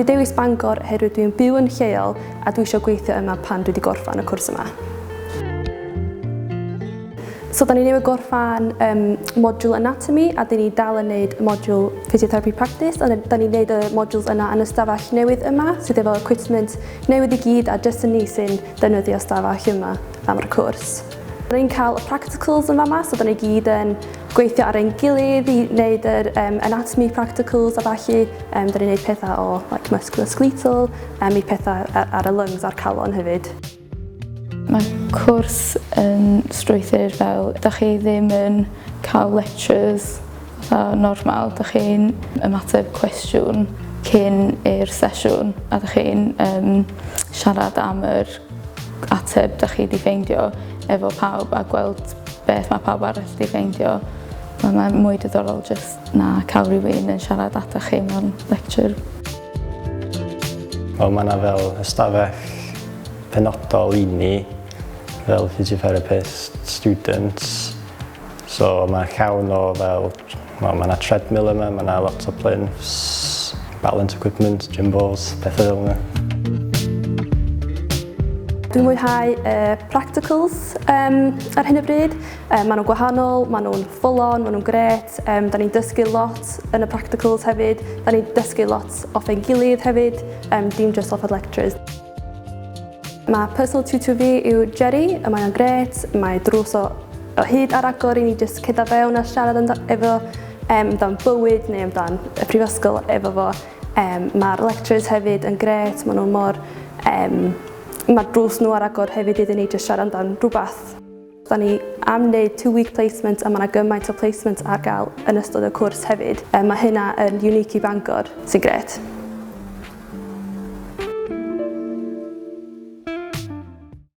Dwi dewis Bangor oherwydd dwi'n byw yn lleol a dwi eisiau gweithio yma pan dwi wedi gorffen y cwrs yma. So da ni newydd gorffan modiwl anatomy a da ni dal yn neud modiwl physiotherapy practice, a da ni'n neud y modules yna yn y stafell newydd yma sydd efo equipment newydd i gyd, a jyst yn ni sy'n defnyddio stafell yma am yr cwrs. Da ni'n cael y practicals yn fama, so da ni gyd yn gweithio ar ein gilydd i wneud yr anatomy practicals a ballu. Da ni'n neud pethau o, like, musculoskeletal i pethau ar y lungs a'r calon hefyd. Mae cwrs yn strwythur fel, da chi ddim yn cael lectures fatha normal, da chi'n ymateb cwestiwn cyn i'r sesiwn a da chi'n siarad am yr ateb da chi 'di ffeindio efo pawb a gweld beth mae pawb arall 'di ffeindio. Mae'n mwy diddorol jyst na cael rhywun yn siarad ata chi mewn lecture. Wel, mae yna fel ystafell penodol i ni fel physiotherapist students. So mae llawn o fel, well, mae yna treadmill yma, mae yna lot o plinths, balance equipment, gym balls, pethau fel yna. Dwi'n mwynhau y practicals ar hyn o bryd. Maen nhw'n gwahanol, maen nhw'n full on, maen nhw'n grêt. Da ni'n dysgu lot yn y practicals hefyd. Da ni'n dysgu lot off ein gilydd hefyd, dim just off y lectures. Mae personal tutor fi yw Jerry, a mae o'n grêt. Mae drws o hyd ar agor i ni jyst ceda fewn a siarad efo amdan bywyd neu amdan y prifysgol efo fo. Mae'r lecturers hefyd yn grêt, maen nhw mor... Mae'r drws nhw ar agor hefyd iddyn ni jyst siarad amdan rhywbeth. Da ni am wneud 2-week placement a mae yna gymaint o placements ar gael yn ystod y cwrs hefyd. Mae hynna yn unique i Bangor, sy'n grêt.